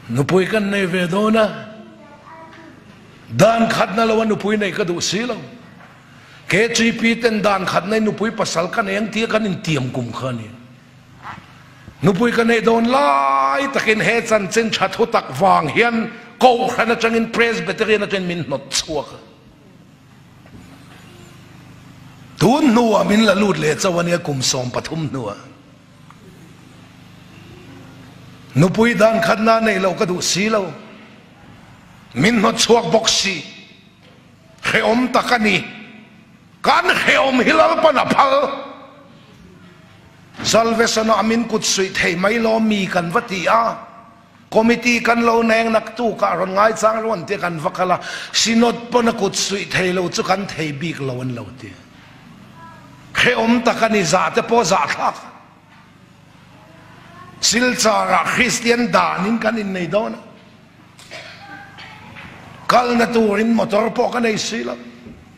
Nupui kan nei ve dawn a, dan khatna lo a nupui neih ka duh si lo. KGP ten dan khatna in nupui pasal ka nei ang tia kan intiam kum kha a ni. Nupui ka neih dawn lai takin he chanchin tha thu tak vang hian Kohhran atangin Presbyterian atangin min hnawt chhuak a. Tun hnuah min la lut leh chauh a nia kum 13 hnuah. Nupui dan khatna neih loh ka duh si lo. Min hnawt chhuak bawk si. Hrehawm tak a ni. Kan hrehawm hi Lalpan a phal. Salvation-ah min kut suih thei mai lo mi kan va ti a. Committee kan lo neng naktukah rawn ngaichang ruan tia kan va kal a, Synod pawn a kut suih thei lo chu kan thei bik lo an lo ti. Hrehawm tak a ni, zah te pawh zahthlak. Silchar-ah Kristian danin kan innei dawn a, kalna turin motor pawh ka nei si lo.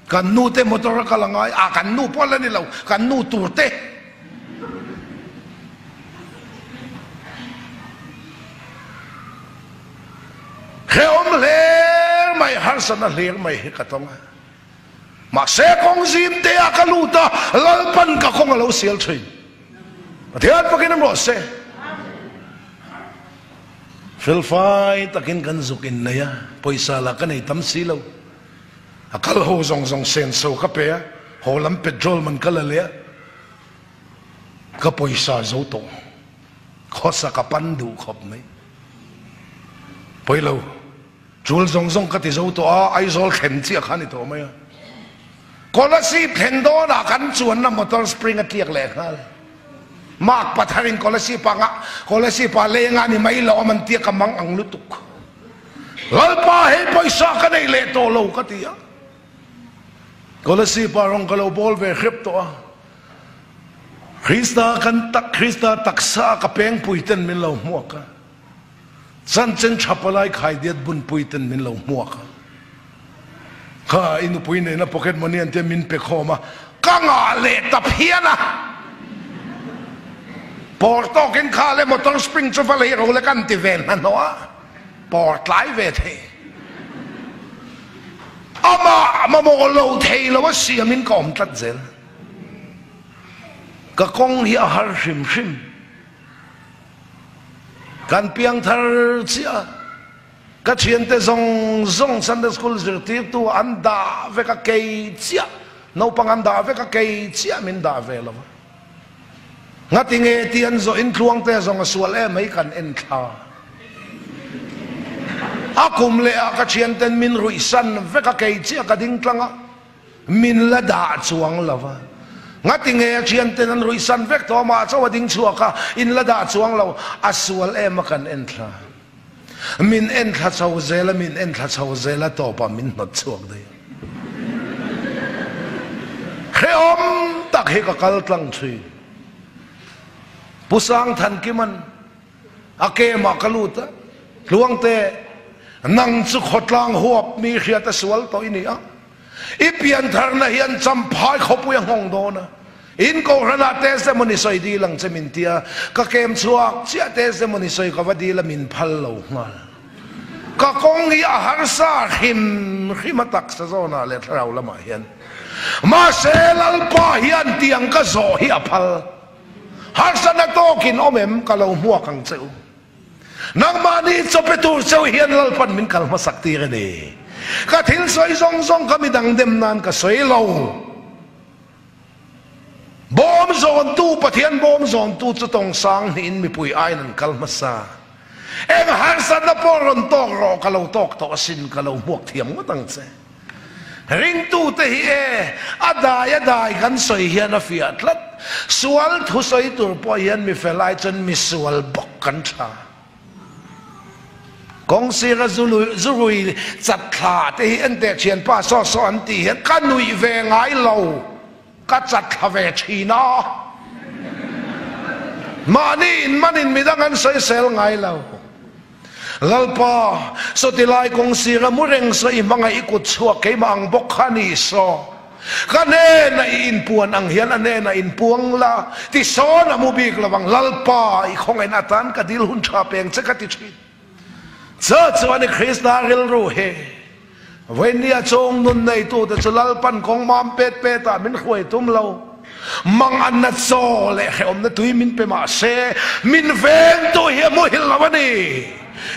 Kan nu te motor a kal a ngai, a kan nu pawh la ni lo, kan nu tur te. Hrehawm hler mai, harsatna hler mai hi ka tawng a. Mahse kawng zim te ah ka lut a, Lalpan ka kawng a lo sial thin. Pathian fakin awm rawh se. Felfai takin kan zuk innei a, pawisa lah ka nei tam si lo. A kal ho zawng zawng senso ka pe a, haw lam petrol man ka la leh a, ka pawisa zo tawh. Khawsa ka pan duh khawp mai. Pawilo, tul zawng zawng ka ti zo tawh a, Aizawl thlen chiah kha a ni tawh mai a. Kolasib thlen dawnah kan chuanna motor spring a tliak leh nghal. Mark patharin Kolasib ah nga, Kolasib ah leng a ni mai lo a man tia ka mang ang lutuk. Lalpa hei pawisa ka nei leh tawh lo ka ti a. Kolasib ah rawng ka lo bawl ve hrep tawh a. Krista kan tak Krista taksa ka pengpui ten min lo hmuak a. Chanchin tha palai khaidiat bunpui ten min lo hmuak a. Kha i nupui nena pocket money an tia min pe khawm a, ka ngah leh ta phian a. Pawr tawkin kha le motor spring chu va lei ro le kan ti ve hnahnawh a, pawr tlai ve thei. Amah mamawh lo thei lo a siamin ka awm tlat zel. Ka kawng hi a har hrim hrim. Kan piangthar chiah a. Ka thiante zawng zawng Sunday School zirtirtu an dah vek a, kei chiah naupang an dah vek a, kei chiah min dah ve lo va. Ngati nge tih an zawh in Tluangte zawng a sual em mai kan en thla. A kum leh ah ka thianten min ruih san vek a, kei chiah ka ding tlang a. Min la dah chuang lo va. Ngati nge a thianten an ruih san vek tawh amah chauh a ding chhuak a, in la dah chuang lo, a sual em a kan en thla. Min en thla chho zel a, min en thla chho zel a, tawpah min hnawt chhuak daih. Hrehawm tak hi ka kal tlang thin. Pu Sangthankiman a kemah ka lut a, Tluangte, nang chu khawtlang huap mi hriat a sual tawh i ni a, I piantharna hian Champhai khawpui a nghawng dawn a, in Kohhranah testimony sawi dil ang che min tia, ka kem chhuak chiah testimony sawi ka va dil a min phal lo nghal. Ka kawng hi a harsa hrim hrim a taksa zawnah leh thlarau lamah hian. Mahse Lalpa hian tiang ka zawh hi a phal. Harsatna tawkin awm em ka lo hmuak ang che u. Nangmahni chawpe tur cheu hian Lalpan min kal hmasak tir a ni. Ka thil sawi zawng zawng kha midang dem nan ka sawi lo. Bawm zawntu, Pathian bawm zawntu chu tawng sang hnihin mipui aiin an kal hmasa. Eng harsatna pawh rawn tawk rawh, ka lo tawk tawh asin, ka lo hmuak thiam ngawt ang che. Ringtute hi e, a dai a dai kan sawi hian a fiah tlat. Sual thu sawi tur pawh hian mi fel ai chuan mi sual bawk kan tha. Kawng sira zu rui chat thla te hi enteh thianpa saw saw an tih hian ka nuih ve ngai lo, ka chat thla ve thin a. Mahni inmanin midang an sawisel ngai lo. Lalpa, sawti lai kawng sira mu reng saw i hmangaih i kut chhuak keimah ang bawk kha ni saw. Ka hnenah i inpuan ang hian a hnenah inpuang la, ti sawn a mu bik lo ang. Lalpa, i khawngaihna atan ka dil hun tha peng che ka ti thin. Chu chuan i Krista rilru hi Vawinia chung nun neitute chu Lalpan kawng mam pet petah min hruai tum lo. Mang an na chaw leh hrehawmna tui min pe mah se, min vengtu hi a muhil lo a ni.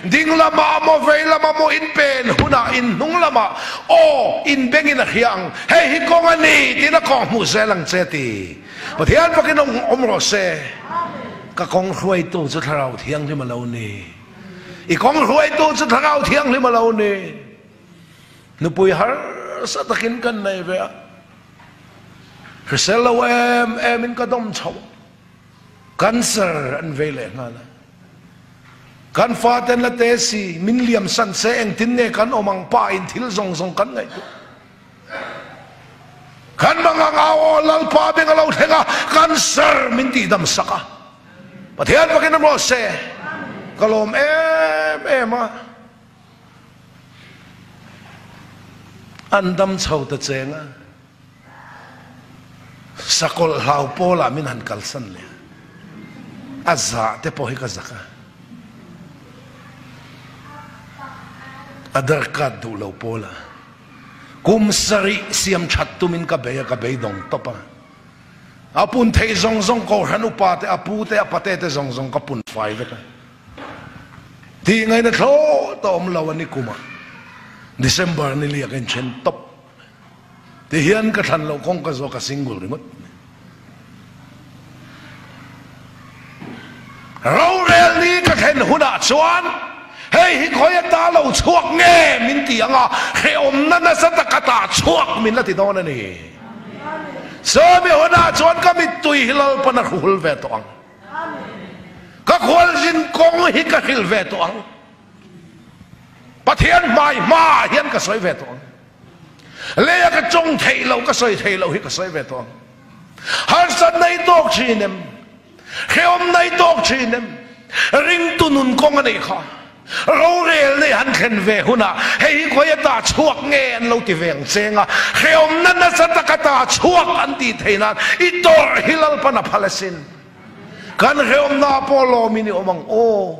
Ding lamah maw vei lamah maw in pen hunah in hnung lamah aw in bengin a hria ang, hei hi kawng a ni tiin a kawng hmuh zel ang che ti. Pathian fakin awm rawh se. Ka kawng hruaitu chu Thlarau Thianghlim a lo ni. I kawng hruaitu chu Thlarau Thianghlim a lo ni. Nupui harsa takin kan nei ve a, hrisel lo em em in ka dawm chho. Cancer an vei leh nghal a. Kan faten la te si, min liam san se engtin nge kan awm ang pa in thil zawng zawng kan ngaihtuah. Kan mangang au aw Lalpa beng a lo thleng a, cancer min tihdam sak a. Pathian fakin a rawh se, ka lawm em em a. An dam chho ta cheng a, sakawlh hlau pawlah min han kalsan leh a, a zah te pawh hi ka zak a, a darkat duh lo pawlah kum sarih siam that tumin ka bei a, ka beidawng tawp a. A pun theih zawng zawng Kohhran upa te, a pu te, a pate te zawng zawng ka pun fai vek a. Tih ngaihna thlawt a awm lo a ni kuma December ni liak in then tawp. Ti hian ka thlan loh kawng ka zawh ka single ringawt. Rorel ni ka thlen hunah chuan hei hi khawi ata lo chhuak nge min ti ang a, hrehawmna nasa tak ata chhuak min la ti dawn a ni. Chumi hunah chuan ka mittui hi Lalpan a hruhul ve tawh ang. Ka khualzin kawng hi ka hrilh ve tawh ang. Pathian hmai hmaah hian ka sawi ve tawh ang. Leia ka tawng theih loh, ka sawi theih loh hi ka sawi ve tawh ang. Harsatna i tawk thin em? Hrehawmna i tawk thin em? Ringtu nun kawng a nih kha. Rorel nei han thlen ve hunah hei hi khawi ata chhuak nge an lo ti ve ang cheng a, hrehawmna nasa tak ata chhuak an tih theih nan i tawrh hi Lalpan a phal asin. Kan hrehawmna pawh lawmin i awm ang aw.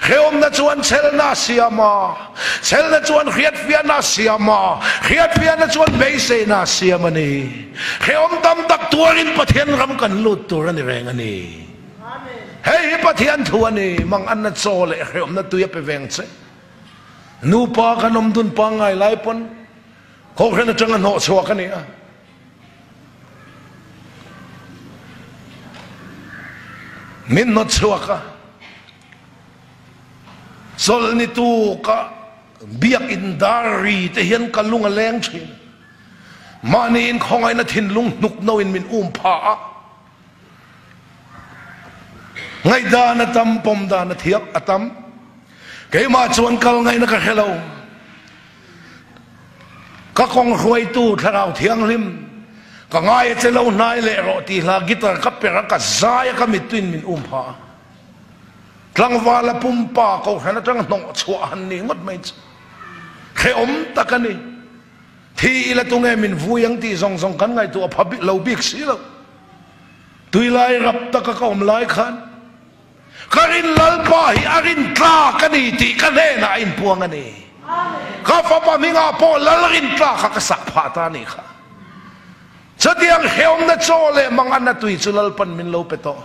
Hrehawmna chuan chelna a siam a, chelna chuan hriatfiahna a siam a, hriatfiahna chuan beiseina a siam a ni. Hrehawm tam tak tuarin Pathian ram kan lut tur a ni reng a ni. Hei hi Pathian thu a ni, manganna chaw leh hrehawmna tui a pe veng che. Nupa kan awm dun pangngai lai pawn Kohhran atanga hnawh chhuak a ni a. Min hnawt chhuak a, chawlhni tuka biakin dar ri te hian ka lung a leng thin. Mahni inkhawngaihna thinlung hnuk no in min um pha a. Ngaihdan a tam, pawm dan a thiam a tam. Keimah chuan kal ngaihna ka hre lo. Ka kawng hruaitu Thlarau Thianghlim, ka ngai a che lo hnai leh rawh tih hla guitar ka per a, ka zai a, ka mittuin min um pha a. Tlangval a pumpa kohhran atang hnawh chhuah han ni ngawt mai chu hrehawm tak a ni. Thi ila tunge min vui ang tih zawng zawng kan ngaihtuah pha lo bik si lo. Tuilai rap taka ka awm lai khan Ka rin Lalpa hi a rin tlak a ni tih ka hnenah a inpuang a ni. Ka fapa hmingah pawh Lal rin tlak kha ka sak phah ta a nih kha. Chutiang hrehawmna chaw leh manganna tui chu Lalpan min lo pe tawh.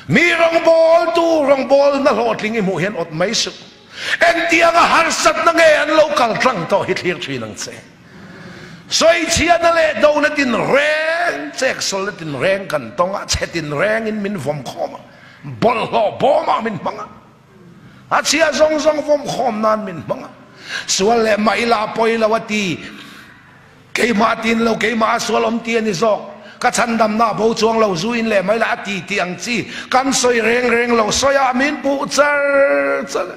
Mi rawngbawltu rawngbawlna hlawhtling i hmuh hian awt mai suh. Engtianga harsatna nge an lo kal tlang tawh hi thlir thin ang che. Sawichhiatna leh dona tinreng, cheksawlna tinreng kan tawng a, chhe tinrengin min vawm khawm a, bawlhhlawh bawmah min hmang a, a chhia zawng zawng vawm khawm nan min hmang a, sual leh mah ila a pawi lo a ti, keimah a tin lo, keimah a sual awm ti a ni zawk, ka chhandamna a bo chuang lo, zu in leh mai la a ti tih ang chi kan sawi reng reng lo, sawiah min puh char char a.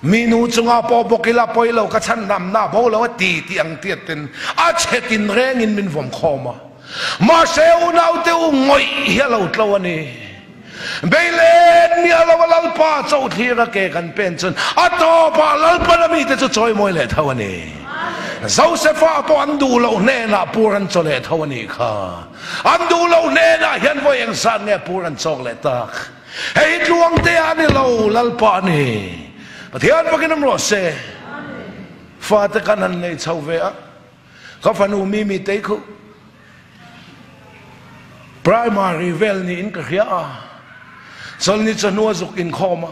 Mi nu chungah pawh bawk ila pawi lo ka chhan hnamna bo lo a ti tih ang tiat ten a chhe tin rengin min vawm khawm a. Mahse unaute u ngawih hi a lo tlo a ni. Beilen miah lo a Lalpa cho thlir a ke kan pen chuan a tawpah Lalpan a mite chu chawimawi leh tho a ni. Josefa pawh an duh loh hnenah pur an chaw leh tho a nih kha. An duh loh hnenah hian vawi engzat nge pur an chawk leh tak. Hei hi tluangte a ni lo, Lalpa a ni. Pathian fakin awm rawh se. Fate kan han nei chho ve a, ka fanu Mimi tei khu primary vel niin ka hria a, chawlhni chawhnu a zuk inkhawm a,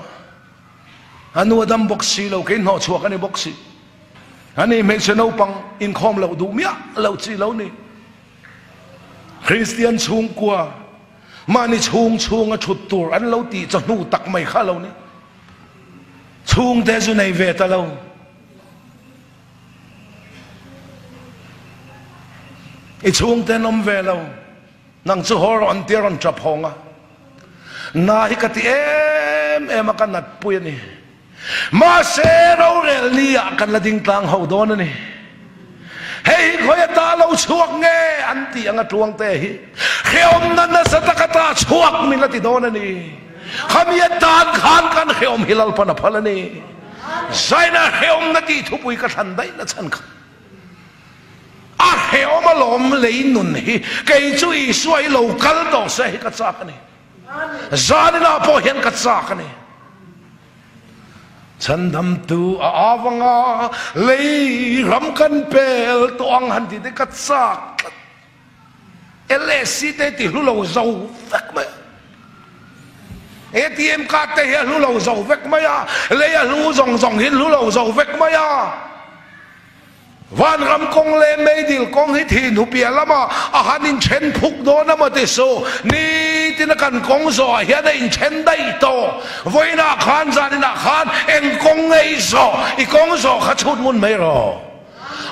a nu a dam bawk si lo, kei hnawh chhuak a ni bawk si. Ani hmeichhe naupang inkhawm loh duh miah loh chi lo ni. Kristian chhungkua mahni chhung chhunga thut tur an lo tih chawhnu tak mai kha lo ni. Chhungte chu nei ve ta lo. I chhungte an awm ve lo. Nang chu haw rawh an tia rawn tap hawng a. Na hi ka ti em em a ka nat pui a ni. Mahse rorel ni ah kan la ding tlang ho dawn a ni. Hei hi khawi ata lo chhuak nge an tih anga tuangte hi hrehawmna nasa taka ta chhuak min la ti dawn a ni. Khami atan khan kan hrehawm hi Lalpan a phal a ni. Zaina hrehawmna tih thupui ka thlan daih na chhan kha. A hrehawm alawm lei nun hi kei chu Isua hi lo kal tawh se hi ka chak a ni. Zaninah pawh hian ka chak a ni. Chhandamtu a avanga lei ram kan pel tawh ang han tih te ka chak tlat. LSC te ti hlu lo zo vek mai a. ATM card te hi a hlu lo zo vek mai a. Lei a hlu zawng zawng hi hlu lo zo vek mai a. Vanram kawng leh meidil kawng hi thih hnu piah lamah a han inthen phuk dawn a maw ti suh. Nitin a kan kawng zawhah hian a inthen daih tawh. Vawiinah khan zaninah khan eng kawng nge i zawh? I kawng zawh kha chhut ngun mai rawh.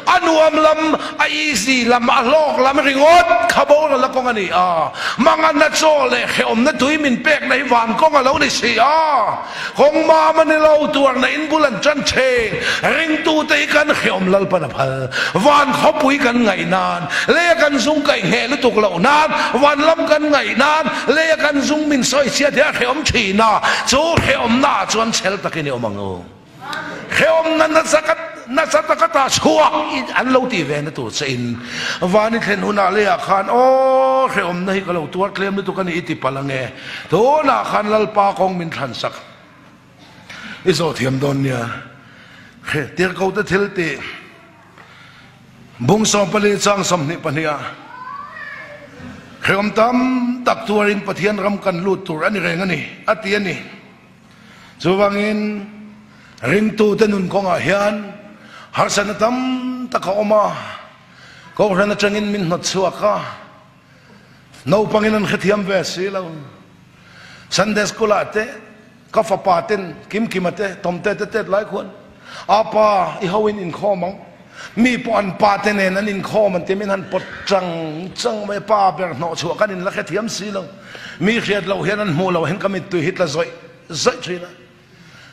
A nuam lam, a easy lam, a hlawk lam ringawt kha boral a kawng a ni a. Manganna chaw leh hrehawmna tui min pekna hi van kawng a lo ni si a. Kawng mam a ni lo, tuarna in bul an tan thin. Ringtute hi kan hrehawm Lalpan a phal. Van khawpui kan ngaih nan, leia kan zung kaih ngheh lutuk loh nan, van lam kan ngaih nan, leia kan zung min sawi chhiat hi a hrehawm thin a, chu hrehawmna ah chuan chhel takin i awm ang u. Hrehawmna nasa ka nasa taka ta chhuak i an lo tih ve na tur che in van i thlen hunah leiah khan aw hrehawmna hi ka lo tuar tlem lutuk a ni i ti palh ange tunah khan Lalpa kawng min thlan sak i zawh thiam dawn nia hre tirhko te thil tih bung 14 chang 22 ah hrehawm tam tak tuarin Pathian ram kan lut tur a ni reng a ni a ti a ni. Chuvangin, ringtute nun kawngah hian harsatna tam tak a awm a, Kohhran atangin min hnawt chhuak a, naupangin an hrethiam ve si lo. Sunday School ah te ka fapa ten Kimkima te Tawmte te tet lai khuan a pa i ho in inkhawm ang, mi pawh an pa te nen an inkhawm an ti min han pawt chang chang mai, pa ber hnawh chhuah kan inla hrethiam si lo. Mi hriat loh hian an hmuh loh hian ka mittui hi tla zawih zawih thin a.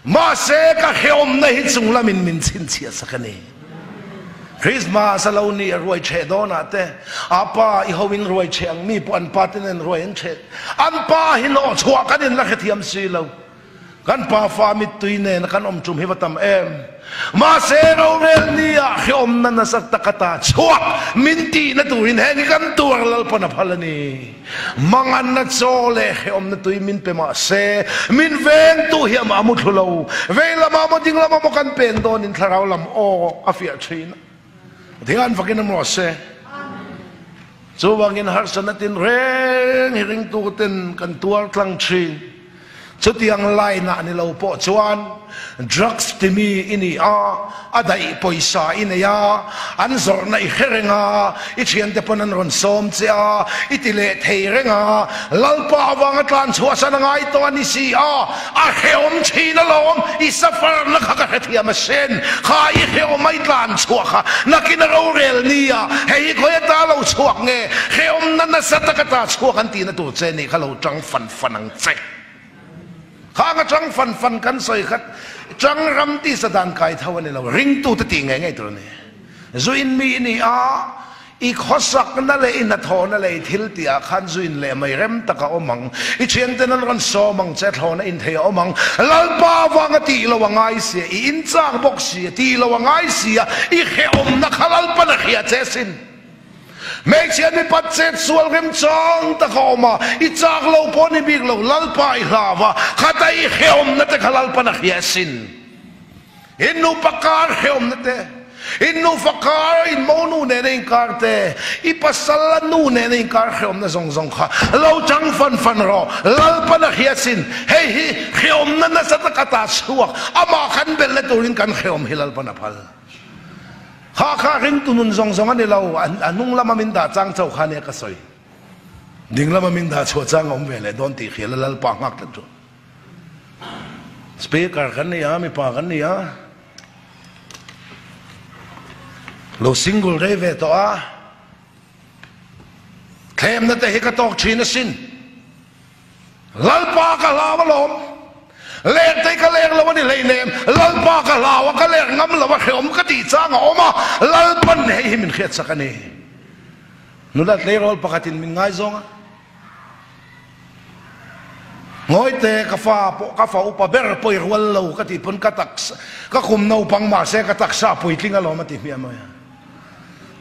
Mahse ka hrehawmna hi chung lamin min chhinchhiah sak a ni. Christmas a lo ni a ruai cheh dawnah te a pa i ho in ruai cheh ang mi pawh an pa te nen ruai an cheh. An pa hi hnawh chhuah kan inla hrethiam si lo. Kan pafa mittui nena kan awm tum hi va tam em! Mahse rorel nia hrehawmna nasa taka ta chhuak min tihna turin heng hi kan tuar Lalpan a phal a ni. Manganna chaw leh hrehawmna tui min pe mahse min vengtu hi amah a mu thlu lo. Vei lamah maw ding lamah maw kan pen dawnin thlarau lam aw a fiah thin a. Thian fakin awm rawh se. Chuvangin harsatna tinreng hi ringtuten kan tuar tlang thin. Chutiang line ah ni lo pawh chuan drugs timi i ni a, a daih pawisa i nei a, an zawrhna i hre reng a, i thiante pawn an rawn sawm che a, i ti leh thei reng a, Lalpa avanga tlan chhuahsan a ngai tawh a ni si a, a hrehawm thin alawm, i suffer na kha ka hrethiam a sen, kha i hrehawm a i tlan chhuah kha nakin a rorel ni a, hei hi khawi ata lo chhuak nge, hrehawmna nasa taka ta chhuak an tihna tur che nih kha lo tang fan fan ang che. Khang atang fan fan kan sawi khat tang ram tisa dan kai tho a ni lo, ringtute tih ngei ngei tur a ni. Zu in mi i ni a, i khawsakna leh i hnathawhna leh i thil tih ah khan zu in leh mai rem tak a awm ang, i thianten an rawn sawm ang che, thlawhna in thei a awm ang, Lalpa avanga tih lo a ngai sia, i in chak bawk sia, tih lo a ngai sia, i hrehawmna kha Lalpan a hria che sin. Hmeichhia mipat chet sual remchang tak a awm a, i chak lo pawh ni bik lo, Lalpa i hlau a, khata i hrehawmna te kha Lalpan a hria sin. In nupa kar hrehawmna te, in nufa kar, in monu nena inkar te, i pasal a nu nena inkar hrehawmna zawng zawng kha lo chang fan fan rawh. Lalpan a hria sin. Hei hi hrehawmna nasa taka ta chhuak, amah kan belhna turin kan hrehawm hi Lalpan a phal. Kha kha ringtu nun zawng zawng a ni lo, a hnung lama min dah chang chauh kha nia ka sawi. Ding lama min dah chhuah chang a awm ve leh dawn tih hria la Lalpa nghak tlat rawh. Speaker kan ni a, mipa kan ni a. Lo single rei ve tawh a. Thlemna te hi ka tawk thin asin. Lalpa ka hlau alawm. Leng te ka leng lo a ni hleinem. Lalpa ka hlau a, ka leng ngam lo a, hreawm ka tih chang a awm a. Lalpan hei hi min hriatsak a ni. Nula tleirawl pakhatin min ngaizawng a. Ngawite ka fa pawh ka fa upa ber pawi rual lo ka tih pawn ka taksa ka kum naupang mahse ka taksa puitling alawm a ti hmiah mai a.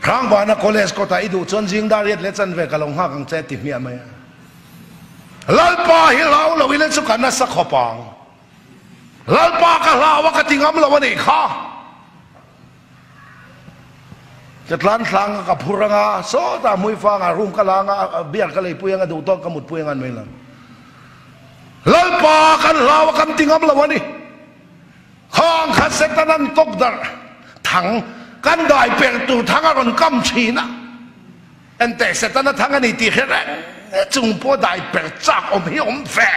Hrangbana college kawtah i duh chuan zing dar riat leh chanve ka lo nghak ang che a ti hmiah mai a. Lalpa hi hlau lo ila chu ka nasa khawp ang. Lalpa ka hlau a ka ti ngam lo a nih kha. Ka tlan thlang a ka phur anga sawtah hmuifangah room ka la anga beer ka leipui anga duhtawk ka mutpui anga an mai lang. Lalpa kan hlau a kan ti ngam lo a ni. Khang kha Satan an tawk darh thang kan dai per tur thang a rawn kam thin a. Enteh Setana thang a ni tih hre reng chung pawh dai per chak awm hi awm ve.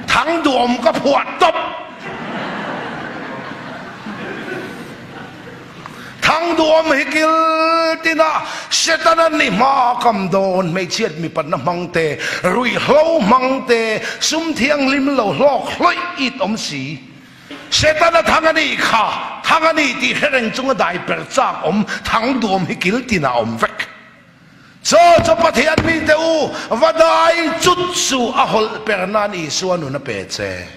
Thang duhawm ka phuah tawp. Thang duhawm hi kil tina Setana ni hma kam dawn hmeichhiat mipatna hmang te, ruihhlo hmang te, sum thianghlim lo hlawk hlawih it awm si. Setana thang a nih kha, thang a ni tih hre reng chunga dai per chak awm, thang duhawm hi kil tinah awm vek. Chaw chu Pathian mite u, va dai chut suh a hawlh per nan Isua nun a pe che.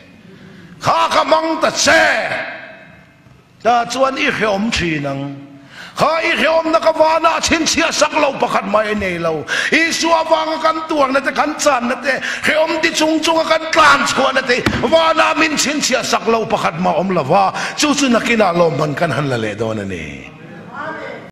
Kha ka hmang ta che. Tah chuan i hreawm thin ang. Kha i hreawmna ka vanah chhinchhiah sak lo pakhat mai a nei lo. Isua avanga kan tuarna te, kan channa te, hreawm ti chung chunga kan tlan chhuahna te vanah min chhinchhiah sak lo pakhat mah awm lo va, chu chu nakinah lawmman kan han la leh dawn a ni.